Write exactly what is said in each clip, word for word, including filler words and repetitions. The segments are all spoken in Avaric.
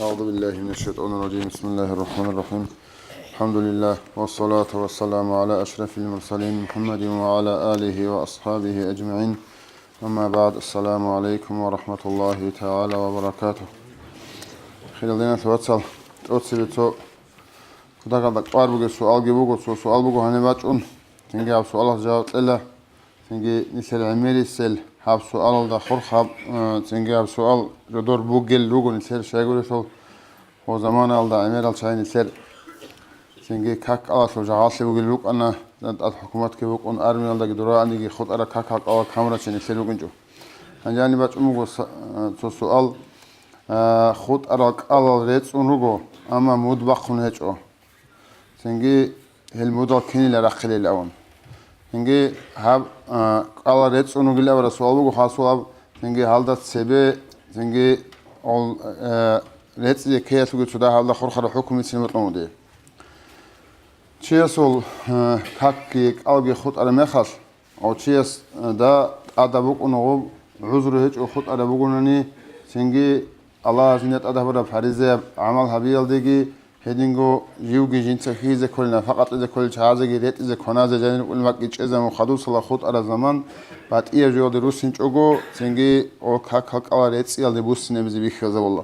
أعوذ بالله من الشيطان الرجيم. بسم الله الرحمن الرحيم. الحمد لله، والصلاة والسلام على أشرف المرسلين محمد وعلى آله وأصحابه أجمعين. أما بعد. السلام عليكم ورحمة الله تعالى وبركاته. Хирал диналъул вацал, тӀоцебе цо кутакалда кӀвар бугеб суалги буго, цо суал буго гьаниб бачӀун, цинги гьаб суалалъ жаваб кьела. Цинги нилъер гӀемерисел гьаб суалалда хурхаб, э, цинги гьаб суал жодор бугел руго нилъер щайгурелъул. Гьеб заманаялда гӀемерал чагӀи нилъер цинги как кӀалалъул жагьаллъи бугел рукӀана, тӀад хӀукуматги букӀун, армиялдаги дораниги хутӀараб какал кӀалал камурачи нилъер рукӀинчӀо. Гьанже гьаниб бачӀун буго са-, э, цо суал, э, хутӀарал кӀалал рецӀун руго, амма муд бахъун гьечӀо. Цинги гьел мудал кинила рахъилел авун. Цинги гьаб, а, кӀалал рецӀун ругел абураб суал буго хасулаб, цинги гьалда цебе, цинги гьол, э, рецӀизе ккеялъулги цо дагьабалда хурхараб хӀукму бицин букӀун буго. Чиясул, э, какги кӀалги хутӀараб мехалъ, гьав чиясда тӀадаб букӀуна гъоб гӀузру гьечӀо хутӀараб бугонани, цинги Аллагьас жинда тӀад гьабураб фаризаяб гӀамал гьабиялдеги, гьединго живги жинца хьизе кколел, нафакъа кьезе кколел чагӀазеги ретӀизе кваназе жанир укӀун бакӀги чӀезабун хадусала хутӀараб заман батӀияб жоялде руссинчӀого, цинги гьеб какал кӀалал рецӀиялде буссинабизе бихьизабула.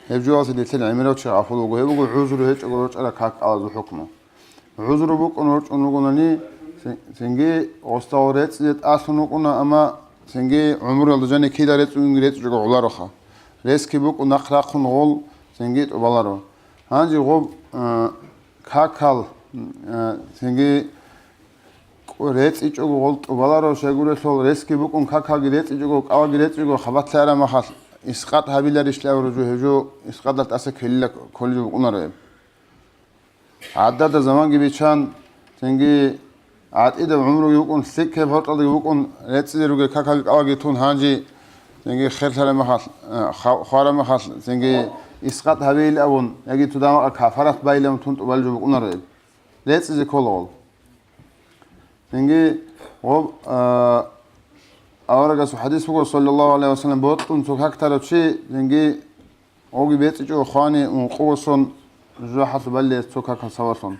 Гьеб жоялъе нилъер гӀемерав чи гъафул вуго, гьеб буго гӀузру гьечӀого рорчӀараб как кӀалазул хӀукму. ГӀузру букӀун рорчӀун ругонани, цин-, цинги гьесда гьеб рецӀизе тӀалъун вукӀуна, амма цинги гӀумруялда жаниб кида рецӀунги рецӀичӀого гӀолароха. Ресги букӀун нахъ рахъун гъол цинги тӀубаларо. Гьанже гъоб, э, какал, э, цинги кӀу-, рецӀичӀого гъол тӀубаларо, щайгурелъул ресги букӀун какалги рецӀичӀого, кӀалги рецӀичӀого хабалъ лъараб мехалъ, искъат гьабиларищ лъабураб жо, гьеб жо искъаталъ тӀаса ккелила кколеб букӀунаро гьеб. ГӀадада заманги биччан, цинги гӀатӀидаб гӀумруги букӀун, лъикӀаб гьоркьалдаги букӀун, рецӀизе ругел какалги кӀалги тун гьанже, цинги херлъараб мехалъ, э, ха-, хвараб мехалъ, цинги искъат гьабейилан абун, яги цо дагьаб кафарат байилан абун тун тӀубалеб жо букӀунаро гьеб. РецӀизе ккола гъол. Цинги гъоб, а, аварагасул хадис буго, саллаллагьу гӀалайгьи ва саллам, бокьун цо как тарав чи, цинги гъоги бецӀичӀого хвани ункъого сон жужахӀалъуб балеб цо какал сабаблъун.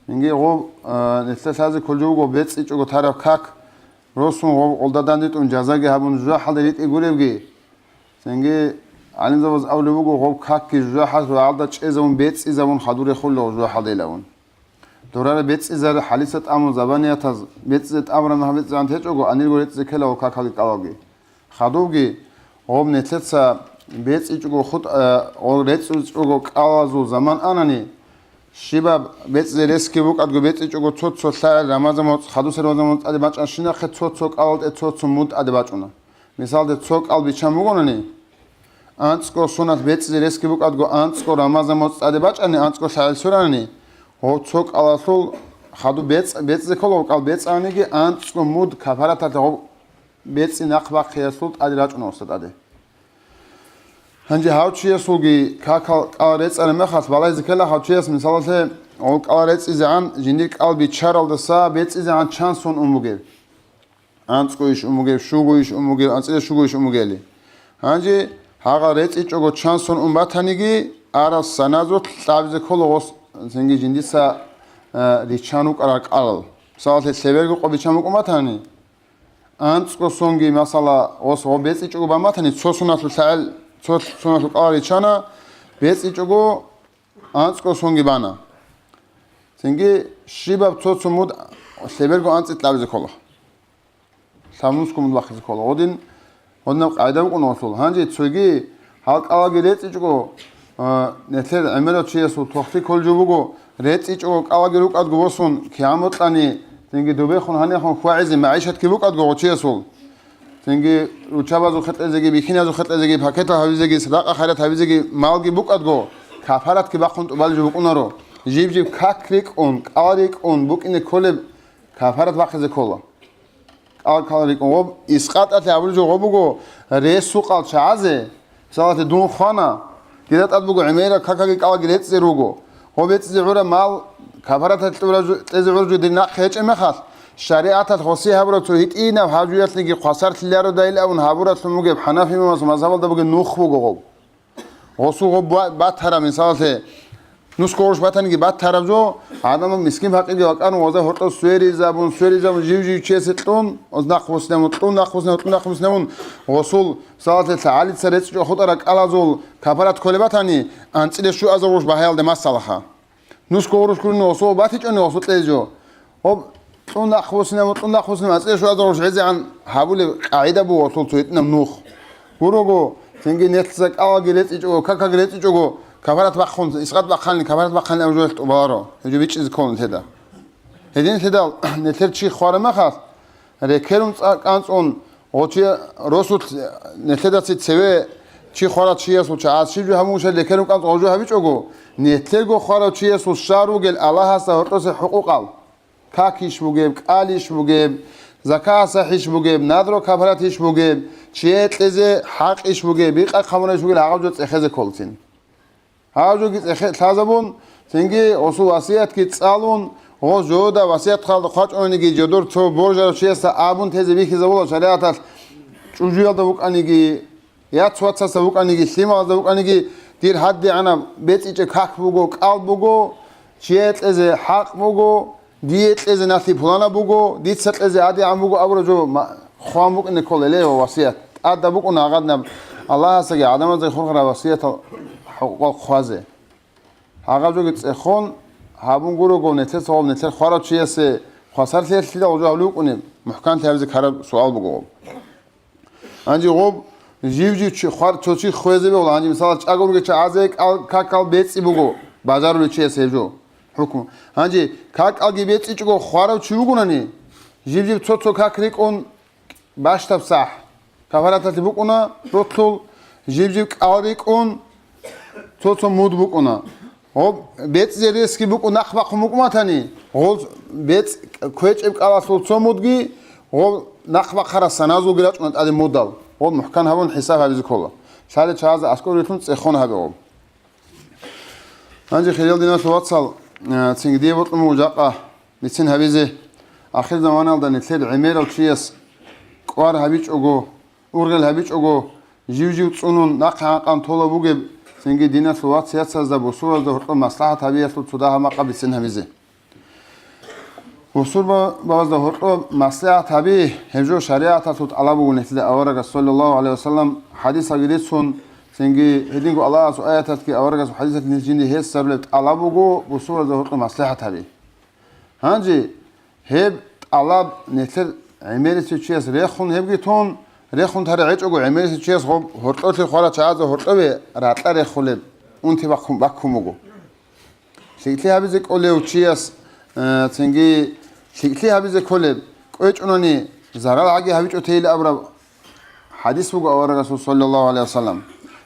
Цинги гъоб, а, нилъеда лъазе кколеб жо буго бецӀичӀого тараб как росун гъоб гъолда дандитӀун жазаги гьабун жужахӀалде ритӀи гуребги. Цинги гӀалимзабаз абулеб буго, гъоб какги жужахӀалъул гьалда чӀезабун бецӀизабун хадур рехулел гъоб жужахӀалдейилан абун. Дурараб бецӀизаре хӀалица тӀамун забаниятаз бецӀизе тӀамураб мехалъ бецӀизегӀан течӀого, гьанирго рецӀизе ккела гъол какалги кӀалалги. Хадубги, гъоб нилъеца бецӀичӀого хутӀ-, а, гъол рецӀичӀого кӀалазул заман анани, щибаб бецӀизе ресги букӀадго бецӀичӀого цо-цо лъагӀел Рамазан моцӀ, хадусел Рамазан моцӀ тӀаде бачӀанщинахъе цо-цо кӀалалде цо-цо муд тӀаде бачӀуна. Мисалде, цо кӀал биччан бугонани, анцӀго соналъ бецӀизе ресги букӀадго анцӀго Рамазан моцӀ тӀаде бачӀани, анцӀго лъагӀел суранани, гъоб цо кӀалалъул хадуб бецӀ-, бецӀизе ккола гъоб кӀал бецӀаниги, анцӀго муд кафараталъе гъоб бецӀи нахъ бахъиялъул тӀаде рачӀуна гъосда тӀаде. Гьанже гьав чиясулги какал кӀал рецӀараб мехалъ балагьизе ккела гьав чияс, мисалалъе, гъол кӀал рецӀизегӀан жиндир кӀал биччаралдаса бецӀизегӀан чан сон ун бугеб? АнцӀго иш ун бугеб, щуго иш ун бугеб, анцӀила щуго иш ун бугели. Гьанже гьагъал рецӀичӀого чан сон ун батаниги, арал саназулъ кьабизе ккола гъос цинги жиндица, э, риччан рукӀарал кӀалал. Мисалалъе, лъеберго къо биччан букӀун батани, анцӀго сонги, масала, гъос гъоб бецӀичӀого бан батани, цо соналъул лъагӀел, цо соналъул кӀалал риччана, бецӀичӀого анцӀго сонги бана. Цинги щибаб цо-цо муд лъеберго анцӀила кьабизе ккола. Лъабнусго муд бахъизе ккола. Гъодин, гьодинаб къагӀида букӀуна гъосул. Гьанже цоги гьал кӀалалги рецӀичӀого, а, нилъер гӀемерав чиясул тохлъи кколеб жо буго, рецӀичӀого кӀалалги рукӀадго босун, кигӀан бокьани, цинги добехун гьанихун хьвагӀизе магӀишатги букӀадго гъов чиясул. Цинги руччабазухъе кьезеги, бихьиназухъе кьезеги, пакетал гьабизеги, садакъа-хайрат гьабизеги малги букӀадго, кафаратги бахъун тӀубалеб жо букӀунаро. Жиб-жиб как рикӀкӀун, кӀал рикӀкӀун букӀине кколеб кафарат бахъизе ккола. КӀал-кӀал рикӀкӀун гъоб, искъаталъе абулеб жо гъоб буго, ресукъал чагӀазе, мисалалъе, дун хвана, дида тӀад буго гӀемерал какалги кӀалалги рецӀизе руго. Гъоб бецӀизе гӀураб мал кафараталъе кьураб жо-, кьезе гӀураб жо дир нахъе гьечӀеб мехалъ, шаригӀаталъ гъосие гьабураб цо гьитӀинаб гьаб жуялъниги хвасарлъиларо дайилан абун гьабуралъун бугеб хӀанафи имамасул мазгьабалда бугеб нух буго гъоб. Гъосул гъоб ба-, батараб, мисалалъе, нусго гъурущ батаниги батараб жо, гӀадамал мискин-пакъирги вакӀарун, гъоза гьоркьоб сверизабун, сверизабун, жив-жив чиясе кьун, оз нахъ бусневун, кьун нахъ бусневун, кьун нахъ бусневун, гъосул, мисалалъе, лъагӀалица рецӀичӀо хутӀарал кӀалазул капарат кколеб батани, анцӀила щуазар гъурущ багьаялде масалаха. Нусго гъурущ гурони гъосул батичӀони гъосул кьезе жо. Гьоб, кьун нахъ буснев, кьун нахъ буснев, анцӀила щуазда гъурущ гӀезегӀан гьабулеб къагӀида буго гъосул цо гьитӀинаб нух. Гурого, цинги нилъеца кӀалги рецӀичӀого, какги рецӀичӀого, кафарат бахъун, искъат бахъани, кафарат бахъани абу жоялъ тӀубаларо, гьеб жо бичӀчӀизе кколин лъеда. Гьединлъидал нилъер чи хвараб мехалъ, рекерун цӀа-, кӀанцӀун, гъо чи росулъ нилъедаца цеве чи хварав чиясул чагӀаз щиб жо гьабун щай рекерун кӀанцӀун гъо жо гьабичӀого, нилъерго хварав чиясул щар ругел Аллагьасда гьоркьоса хӀукъукъал, какищ бугеб, кӀалищ бугеб, закагьас сахӀищ бугеб, надро капаратищ бугеб, чие кьезе хӀакъищ бугеб, бикъа хъамурайищ бугел гьагъаб жо цӀехезе кколцин. Гьаб жоги цӀехе лъазабун, цинги гъосул васиятги цӀалун, гъос жода васият халда хъвачӀунаниги, жодор цо боржарав чиясда абун тезе бихьизабула шаригӀаталъ, чӀужуялда вукӀаниги, яц-вацасда вукӀаниги, лъималазда вукӀаниги, дир гьадигӀанаб бецӀичӀеб как буго, кӀал буго, чие кьезе хӀакъ буго, дие кьезе налъи пуланаб буго, дица кьезе гьадигӀан буго абураб жо ма-, хъван букӀине кколеле ва васият. ТӀадаб букӀуна гьагъадинаб Аллагьасдаги гӀадамаздаги хурхараб васиятал хӀукъукъал хъвазе. Гьагъаб жоги цӀехон гьабун гурого, нилъеца гъоб нилъер хварав чиясе хвасарлъиялъидал гъо жо гьабулев вукӀунеб, мухӀканлъи гьабизе ккараб суал буго гъоб. Гьанже гъоб жив-жив чи хвар-, цо чи хвезе бегьула. Гьанже, мисалалъ, чӀаго ругел чагӀазе кӀал-, какал бецӀи буго, бажарулев чияс гьеб жо хӀукму. Гьанже какалги бецӀичӀого хварав чи вугунани, жив-жив цо-цо как рикӀкӀун бащдаб сахӀ кафараталъе букӀуна ролъул, жив-жив кӀал рикӀкӀун цо-цо муд букӀуна. Гъоб бецӀизе ресги букӀун нахъ бахъун букӀун батани, гъол бецӀ кквечӀеб кӀалалъул цо мудги, гъол нахъ бахъараб саназулги рачӀуна тӀаде мудал. Гъол мухӀкан гьабун хӀисаб гьабизе ккола. Лъалел чагӀазе аскӀор рилълъун цӀехон гьабе гъоб. Гьанже, хириял диналъул вацал, э, цинги дие бокьун буго жакъа бицин гьабизе. Ахирзаманалда нилъер гӀемерав чияс кӀвар гьабичӀого, ургъел гьабичӀого, жив-жив цӀунун нахъе гӀанкъан тола бугеб, цинги диналъул вац-яцазда, бусурбабазда гьоркьоб маслахӀат гьабиялъул цо дагьаб макъаб бицин гьабизе. Бусурбабазда гьоркьоб маслахӀат гьаби, гьеб жо шаригӀаталъул тӀалаб буго нилъеда аварагас, саллаллагьу гӀалайгьи вассалам, хӀадисалги рицун, цинги гьединго Аллагьасул аяталъги аварагасул хӀадисалъги нилъ жинде гьесабулеб тӀалаб буго бусурбабазда гьоркьоб маслахӀат гьаби. Гьанже гьеб тӀалаб нилъер гӀемерисев чияс рехун гьебги тун, рехун таригӀечӀого гӀемерисев чияс гъоб гьоркьолъе хварав чагӀазда гьоркьове ракьа рехулеб унти бахъун баккун буго. ЛъикӀлъи гьабизе кӀолев чияс, э, цинги лъикӀлъи гьабизе кколеб, кӀвечӀунани зарал гӀаги гьабичӀо тейилан абураб хӀадис буго аварагасул, саллаллагьу гӀалайгьи вассалам.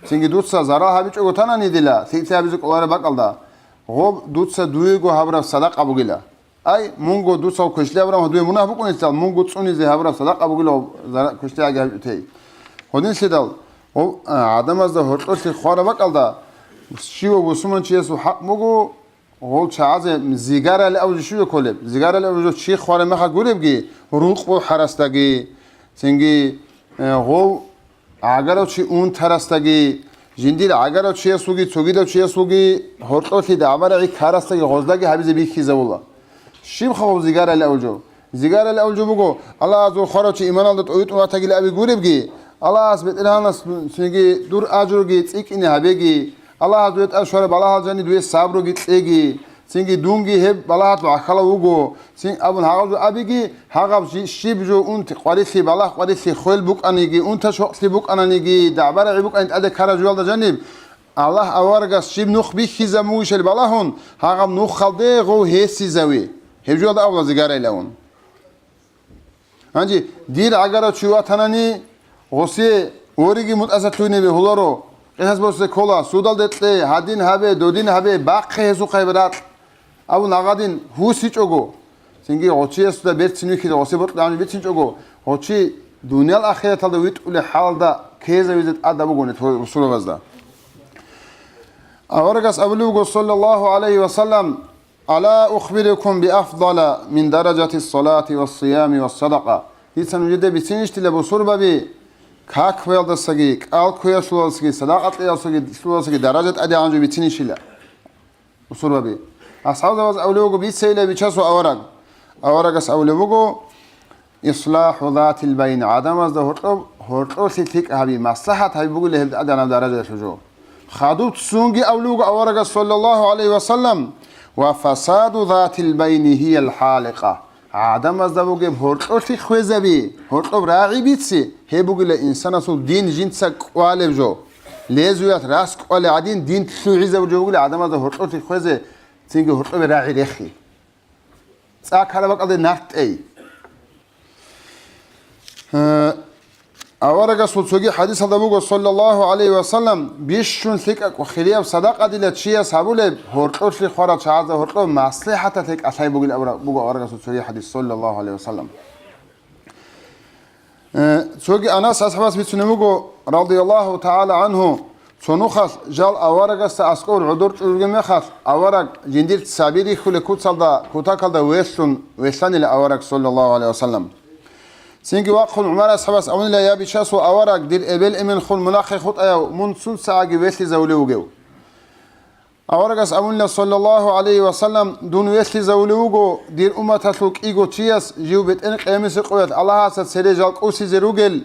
Цинги дуца зарал гьабичӀого танани дила, лъикӀлъи гьабизе кӀолареб бакӀалда, гъоб дуца дуего гьабураб садакъа бугила. Ай, мунго дуца квешлъи гьабураб гьадуе мунагь букӀунелъидал, мунго цӀунизе гьабураб садакъа бугила гъоб зара-, квешлъи гьаги гьабичӀо тей. Гьединлъидал, гъоб, а, гӀадамазда гьоркьолъи хвараб бакӀалда, щивав бусурманчиясул хӀакъ буго, гъол чагӀазе зигарали абулеб жо щиб кколеб? Зигарали абулеб жо чи хвараб мехалъ гуребги, рукъ бухӀарасдаги, цинги, э, гъов гӀагарав чи унтарасдаги, жиндир гӀагарав чиясулги цогидав чиясулги гьоркьолъи дагӀба-рагӀи ккарасдаги гъоздаги гьабизе бихьизабула. Щибха гъов зигарали абулеб жо? Зигарали абулеб жо буго, Аллагьас дур хварав чи иманалда тӀовитӀун ватагила аби гуребги, Аллагьас БетӀергьанас цинги дур ажруги цӀикӀкӀине гьабеги, Аллагьас дуе тӀад щвараб балагьал жаниб дуе сабруги кьеги, цинги дунги гьеб балагьалъул гӀахьалав вуго, цин абун гьагъаб жо абиги, гьагъаб жи-, щиб жо унти къварилъи балагь къварилъи хвел букӀаниги, унта щокълъи букӀананиги, дагӀба-рагӀи букӀани тӀаде ккараб жоялда жаниб, Аллагь аварагас щиб нух бихьизабун бугищали балагьун, гьагъаб нухалде гъов гьесизави. Гьеб жоялда абула зигарайилан. Гьанже дир гӀагарав чи ватанани, гъосе ориги мутӀаса лъугьине бегьуларо, къисас босизе ккола, судалде кье, гьадин гьабе, додин гьабе, бахъе гьесухъа гьеб ракь, абун гьагъадин гьусичӀого, цинги гъочиясда берцин вихьизе гъосе бокьараб бицинчӀого, гъочи дуниял ахираталда витӀулеб хӀалалда ккезавизе тӀадаб буго нилъ бусурбабазда. Аварагас абулеб буго, саллаллагьу гӀалайгьи вассалам, «Ала ухбирукум би афдала мин даражати ссалати ва ссиями ва ссадакъа?» Дица нужеде бицинищила бусурбаби, как кквеялдасаги, кӀал кквеялъуласаги, садакъа кьеялъуласаги даража тӀадегӀан жо бицинищила? Бусурбаби. АсхӀабзабаз абулеб буго, бицейила бичасул авараг. Аварагас абулеб буго, ислахӀу затил байн, гӀадамазда гьоркьоб, гьоркьоблъи лъикӀ гьаби, маслахӀат гьаби бугила гьеб тӀадегӀанаб даражаялъул жо. Хадуб ццунги абулеб буго аварагас, саллаллагьу гӀалайгьи ва саллам, ва фасаду затил байни гьиял хӀаликъа. ГӀадамазда бугеб гьоркьоблъи хвезаби, гьоркьоб рагӀи бици, гьеб бугила инсанасул дин жинца кӀвалеб жо. Лезвиялъ рас кӀвалеб гӀадин, дин лъугӀизабураб жо бугила гӀадамазда гьоркьоблъи хвезе, цинги гьоркьобе рагӀи рехи. ЦӀа ккараб бакӀалде нарт тӀей. Э, аварагасул цоги хӀадисалда буго, саллаллагьу гӀалайгьи ва саллам, бищун лъикӀаб хирияб садакъа дила чияс гьабулеб, гьоркьоблъи хварал чагӀазда гьоркьоб маслихӀаталъе кӀалъай бугила абураб буго аварагасул цоги хӀадис, саллаллагьу гӀалайгьи ва саллам. Э, цоги Анас асхӀабас бицунеб буго, радияллагьу тагӀала гӀангьу, цо нухалъ жал аварагасда аскӀор гӀодор чӀужуге мехалъ, авараг жиндир цаби рихьулеб куцалда, кутакалда велъун, велъанила авараг, саллаллагьу гӀалайгьи ва саллам. Цинги вахъун ГӀумар асхӀабас абунила, я бичасул авараг, дир эбел-эменхун мунахъе хутӀаяв, мун цунцагӀаги велъизавулев вугев? Аварагас абунила, саллаллагьу гӀалайгьи ва саллам, дун велъизавулев вуго дир умматалъул кӀиго чияс жив бетӀер къиямасеб къоялъ Аллагьасда цере жал кӀусизе ругел,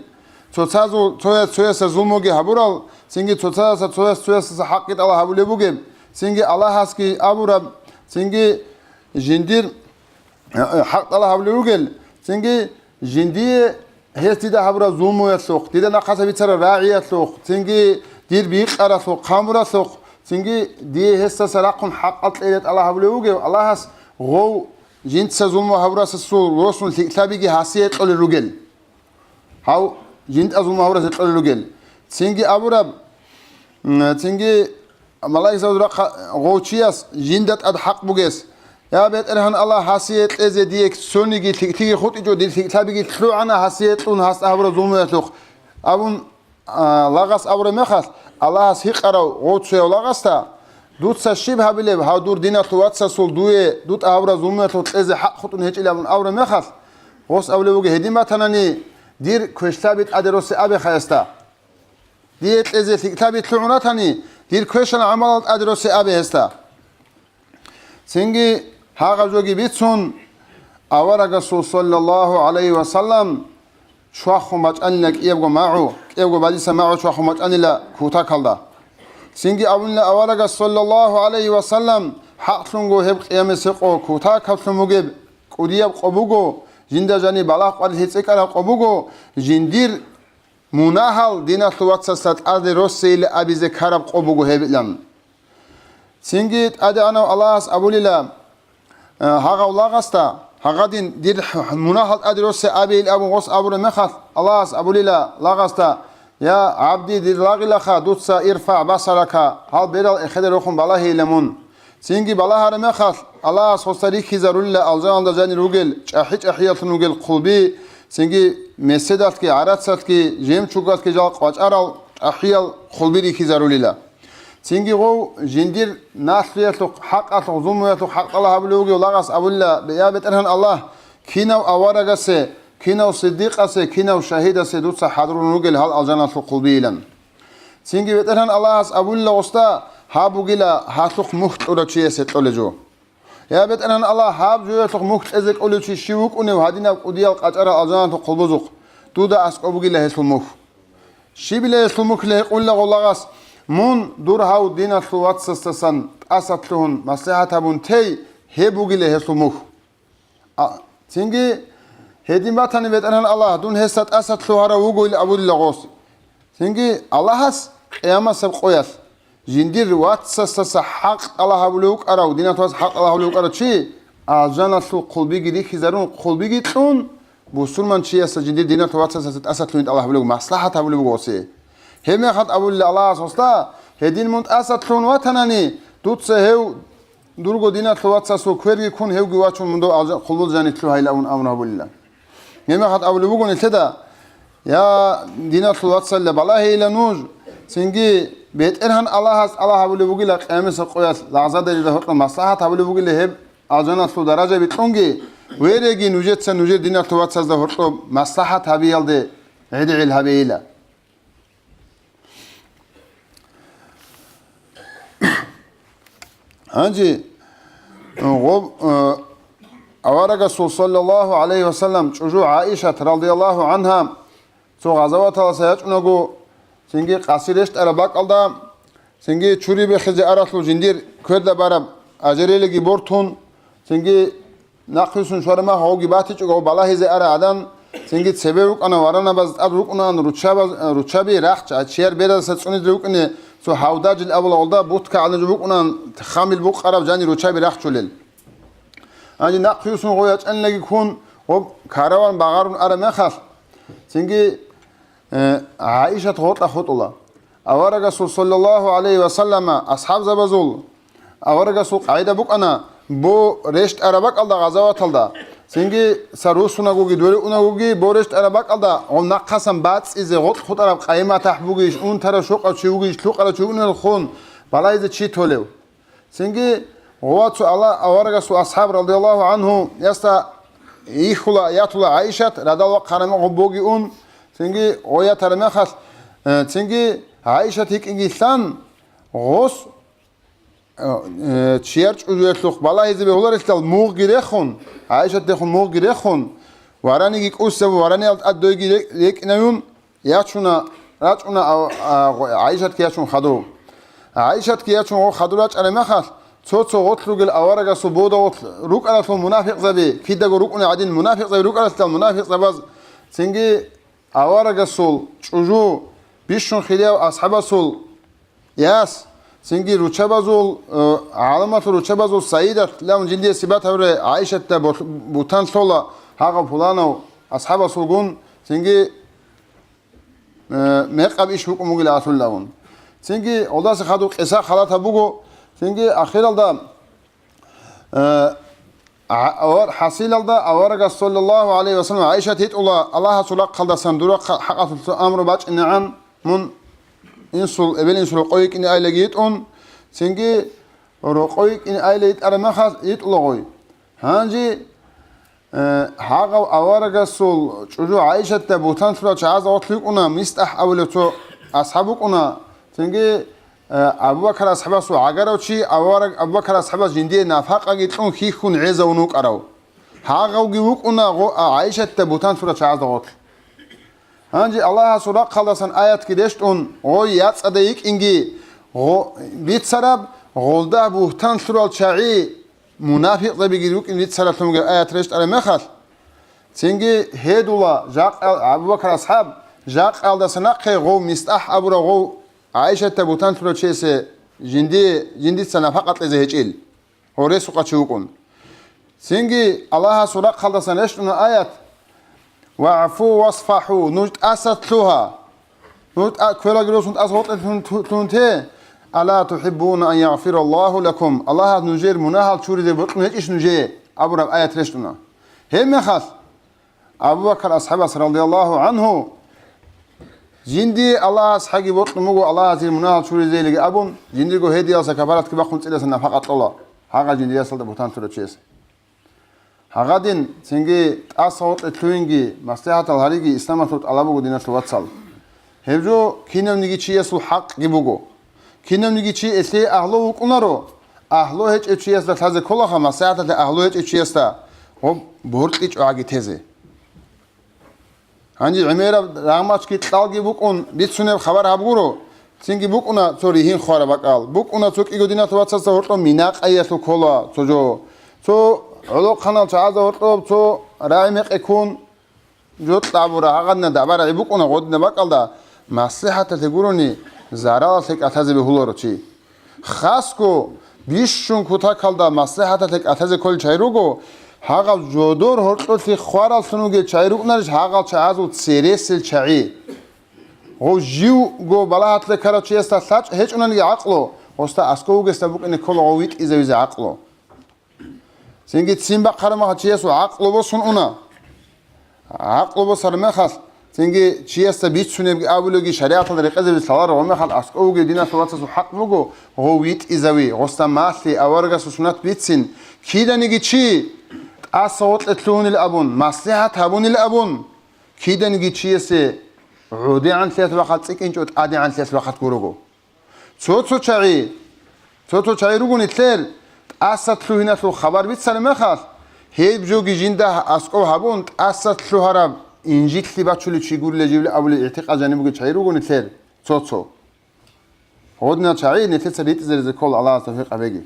цоцазул цояс цоясда зулмуги гьабурал, цинги цоцазаса цояс цоясдаса хӀакъги тӀалаб гьабулеб бугеб, цинги Аллагьасги абураб, цинги жиндир, э, э, хӀакъ тӀалаб гьабулеб бугел, цинги жиндие гьес дида гьабураб зулмуялъухъ, дида нахъаса бицараб рагӀиялъухъ, цинги дир бикъаралъухъ, хъамуралъухъ, цинги дие гьесдаса рахъун хӀакъал кьезе тӀалаб гьабулев вугев Аллагьас гъов жинца зулму гьабурасасул росун лъикӀлъабиги гьасие кьолел ругел. Гьав жинда зулму гьабурасие кьолел ругел. Цинги абураб, М, цинги малаикзабаз рахъа гъов чияс жинда тӀад хӀакъ бугес: «Я БетӀергьан Аллагь, гьасие кьезе дие цониги лъикӀлъиги хутӀичӀо, дир лъикӀлъабиги лъугӀана гьасие кьун гьасда гьабураб зулмуялъухъ», – абун, а, лагъас абураб мехалъ, Аллагьас гьикъарав гъов цояв лагъасда: «Дуца щиб гьабилеб, гьав дур диналъул вацасул дуе дутӀа гьабураб зулмуялъухъ кьезе хӀакъ хутӀун гьечӀилан?» – абун абураб мехалъ, гъос абулеб буго: «Гьедин батанани, дир квешлъаби тӀаде росе абе гьесда». Дие кьезе лъикӀлъаби лъугӀун ратани, дир квешал гӀамалал тӀаде росе абе гьесда. Цинги гьагъаб жоги бицун, аварагасул, саллаллагьу гӀалайгьи ва саллам, чвахун бачӀанила кӀиябго магӀу, кӀиябго бадиса магӀу чвахун бачӀанила кутакалда. Цинги абунила аварагас, саллаллагьу гӀалайгьи ва саллам, хӀакълъунго гьеб къиямасеб къо кутакаллъун бугеб кӀудияб къо буго, жинда жаниб балагь къварилъи цӀикӀкӀараб къо буго, жиндир мунагьал диналъул вацасда тӀаде росейилан абизе ккараб къо буго гьебилан. Цинги ТӀадегӀанав Аллагьас абулила, э, гьагъав лагъасда, гьагъадин дир мунагьал тӀаде росе абейил абун гъос абураб мехалъ, Аллагьас абулила лагъасда: «Я гӀабди, дир лагъилаха, дуца ирфагӀ басарака, гьал берал эхеде рохун балагьейила мун». Цинги балагьараб мехалъ, Аллагьас гъосда рихьизарулила алжаналда жанир ругел, чӀахӀи-чӀахӀияллъун ругел хъулби, цинги меседалъги, гӀарацалъги, жемчугалъги жал къвачӀарал чӀахӀиял хъулби рихьизарулила. Цинги гъов жиндир налъуялъухъ, хӀакъалъухъ, зулмуялъухъ хӀакъ тӀалаб гьабулев вугев лагъас абулила: «Я БетӀергьан Аллагь, кинав аварагасе, кинав сиддикъасе, кинав шагьидасе дуца хӀадурун ругел гьал алжаналъул хъулбийилан». Цинги БетӀергьан Аллагьас абулила гъосда: «Гьаб бугила гьалъухъ мухь кьурав чиясе кьолеб жо». Я БетӀергьан Аллагь, гьаб жоялъухъ мухь кьезе кӀолев чи щив вукӀунев гьадинаб кӀудиял къачӀарал алжаналъул хъулбузухъ? Дуда аскӀоб бугила гьелъул мухь. Щибила гьелъул мухьилан гьикъула гъолагъас: «Мун дур гьав диналъул вацасдасан тӀасалъугьун маслихӀат гьабун тей, гьеб бугила гьелъул мухь». А, цинги: «Гьедин батани, БетӀергьан Аллагь, дун гьесда тӀаса лъугьарав вугойилан», – абулила гъос. Цинги Аллагьас къиямасеб къоялъ жиндир вацасдаса хӀакъ тӀалаб гьабулев вукӀарав, диналъул вацасдаса хӀакъ тӀалаб гьабулев вукӀарав чи, алжаналъул хъулбиги рихьизарун, хъулбиги кьун, бусурман чиясда жиндир диналъул вацасдаса тӀаса лъугьин тӀалаб гьабулев, маслахӀат гьабулев вуго гъосе. Гьебмехалъ абулила Аллагьас гъосда: «Гьедин мун тӀаса лъугьун ватанани, дуца гьев дурго диналъул вацасул кверги ккун, гьевги вачун мун дов алжа-, хъулбул жанир лъугьайилан», – абун амру гьабулила. Гьебмехалъ абулеб буго нилъеда: «Я диналъул вацалла, балагьейила нуж, цинги БетӀергьан Аллагьас тӀалаб гьабулеб бугила къиямасеб къоялъ лагъзадерида гьоркьоб маслахӀат гьабулеб бугила гьеб алжаналъул даражаби кьунги, вереги нужеца нужер диналъул вацазда гьоркьоб маслахӀат гьабиялде гӀедегӀел гьабейила». Гьанже, э, гъоб-, э, аварагасул саллаллагьу гӀалайгьи ва саллам чӀужу ГӀаишат радияллагьу гӀангьа цо гъазаваталаса ячӀунаго, цинги къаси рещтӀараб бакӀалда, цинги чури бехизе аралъул жиндир кверда бараб ажирелиги бортун, цинги нахъвуссун щвараб мехалъ гъовги батичӀого балагьизе ара гӀадан, цинги цебе рукӀана варанабаз тӀад рукӀунаан руччабаз-, руччаби рахча, чияр беразаса цӀунизе рукӀине цо гьавдажил абула гъолда бутка гӀалнажу букӀунаан хамил букъараб жани руччаби рахчулел. Гьанже нахъвуссун гъов ячӀанилаги ккун, гъоб караван багъарун араб мехалъ, цинги, э, ГӀаишат гъоркьа хутӀула. Аварагасул саллаллагьу гӀалайгьи ва саллама асхӀабзабазул, аварагасул къагӀида букӀана, бо рещтӀараб бакӀалда гъазаваталда, цинги цо руссунагоги, доре унагоги, бо рещтӀараб бакӀалда гъов нахъасан бацӀцӀизе гъоркь хутӀараб къайи-матахӀ бугищ, унтарав щокъав чи вугищ, лъукъарав чи вугинал хун балагьизе чи толев. Цинги гъовацу Алла аварагасул асхӀаб радияллагьу гӀангьу ясда ихьула, ятула ГӀаишат, радал вахъараб мехалъ боги ун, цинги гъой ятараб мехалъ, э, цинги ГӀаишат гьикӀинги лъан, гъос, э, э, чияр чӀужуялъухъ балагьизе бегьуларелъидал мугъги рехун, ГӀаишатдехун мугъги рехун, вараниги кӀусаб, вараниялда тӀад дойги ре-, рекӀинаюн, ячуна, рачӀуна, а, а, ГӀайшатги ячун хадув. ГӀайшатги ячун гъо хадур рачӀараб мехалъ, цо-цо гъорлъ ругел аварагасул бода гъорлъ рукӀаралъул мунафикъзаби, кидаго рукӀуна гӀадин мунафикъзаби рукӀаралъидал мунафикъзабаз цинги аварагасул чӀужу бищун хирияв асхӀабасул яс, цинги руччабазул, э, гӀаламалъул руччабазул Саидат, лъан жиндие сипат гьабуре ГӀайшатда бо-, бутан лъола гьагъав пуланав асхӀабасулгун, цинги э, мекъаб иш букӀун бугила асуллагьун. Цинги гъолдаса хадуб къиса халатаб буго, цинги ахиралда, э, а-, авар-, хӀасилалда аварагас, саллаллагьу гӀалайгьи ва саллам, ГӀайшат гьитӀула, Аллагьасул рахъалдасан дур рахъ-, хӀакъалъулъ амру бачӀинегӀан мун инсул, эбел-инсул рокъой йикӀине айлаги йитӀун, цинги рокъой йикӀине айла йитӀараб мехалъ йитӀула гъой. Гьанже, э, гьагъав аварагасул чӀужу ГӀайшатда бутан лъурал чагӀазда гъорлъ вукӀуна, МистӀахӀ абулев цо асхӀаб вукӀуна, цинги, э, Абу Бакар асхӀабасул гӀагарав чи, авараг Абу Бакар асхӀабас жиндие нафакъаги кьун хьихьун гӀезавун вукӀарав. Гьагъавги вукӀуна гъо-, а, ГӀайшатда бутан лъурал чагӀазда гъорлъ. Гьанже Аллагьасул рахъалдасан аятги рещтӀун, гъой яцӀадай йикӀинги гъо-, бицараб, гъолда бугьтан лъурал чагӀи, мунафикъзабиги рукӀин бицаралъунги аят рещтӀараб мехалъ, цинги гьедула жакъа-, Абу Бакар асхӀаб, жакъалдаса нахъе гъов МистӀахӀ абурав гъов ГӀайшатда бугьтан лъурав чиясе жинди-, жиндица нафакъа кьезе гьечӀил. Гьоресукъа чи вукӀун. Цинги Аллагьасул рахъалдасан рещтӀуна аят: «ВагӀфу васфахӀу», нуж тӀаса лъугьа. Нуж тӀа-, квералги росун тӀаса гъоркье лъун-, лъу-, лъун те. «Ала тухӀиббуна ан ягъфираллагьу лакум», Аллагьас нужер мунагьал чуризе бокьун гьечӀищ нужее? Абураб аят рещтӀуна. Гьебмехалъ Абу Бакар асхӀабас, радияллагьу гӀангьу, жинди Аллагьас хӀаги бокьун буго, Аллагьас жир мунагьал чуризейилиги абун, жиндирго гьедиялса капаратги бахъун цӀидасан нафакъа кьола, гьагъа жиндиясалда бугьтан лъурав чияс. Гьагъадин цинги тӀаса гъоркье лъугьинги, маслихӀатал гьариги исламалъул тӀалаб буго, диналъул вацал. Гьеб жо кинавниги чиясул хӀакъги буго. Кинавниги чи элъее агьлу вукӀунаро, агьлу гьечӀев чиясда лъазе кколаха, маслихӀаталъе агьлу гьечӀев чиясда гъоб боркьичӀо гӀаги тезе. Гьанже гӀемераб рагъмачги кьалги букӀун бицунеб хабар гьаб гуро, цинги букӀуна цо ригьин хвараб бакӀал, букӀуна цо кӀиго диналъул вацасда гьоркьоб мина къайиялъул ккола цо жо, цо гӀолохъанал чагӀазда гьоркьоб цо рагӀи-мекъи ккун, жо кьабура, гьагъадина дабарагӀи букӀуна гъодина бакӀалда, маслихӀаталъе гурони, заралалъе кӀалъазе бегьуларо чи. Хасго бищун кутакалда маслихӀаталъе кӀалъазе кколел чагӀи руго, гьагъаб жодор гьоркьолъи хвараллъун вугел чагӀи рукӀунарищ гьагъал чагӀазул цересел чагӀи? Гъов живго балагьатлъе ккарав чиясда лъачӀ гьечӀунаниги гӀакълу, гъосда аскӀов вугесда букӀине ккола гъов витӀизавизе гӀакълу. Цинги ццин бахъараб мехалъ чиясул гӀакълу босун уна. ГӀакълу босараб мехалъ, цинги чиясда бицунебги абулевги шаригӀаталда рекъезабизе лъаларо, гъо мехалъ аскӀов вугев диналъул вацасул хӀакъ буго, гъов витӀизави, гъосда малъи, аварагасул суннат бицин. Киданиги чи тӀаса гъоркье лъугьунел абун, маслихӀат гьабунел абун, киданиги чиясе гӀодегӀанлъиялъ вахъат цӀикӀкӀинчӀо, тӀадегӀанлъиялъ вахъат гурого. Цо-цо чагӀи, цо-цо чагӀи руго нилъер, тӀаса лъугьиналъул хабар бицараб мехалъ, гьеб жоги жинда аскӀоб гьабун, тӀаса лъугьараб инжитлъи бачулев чи гурила жив абулеб игӀтикъад жаниб бугел чагӀи руго нилъер цо-цо. Гьединал чагӀи нилъеца ритӀизаризе ккола, Аллагьас тавфикъ гьабеги.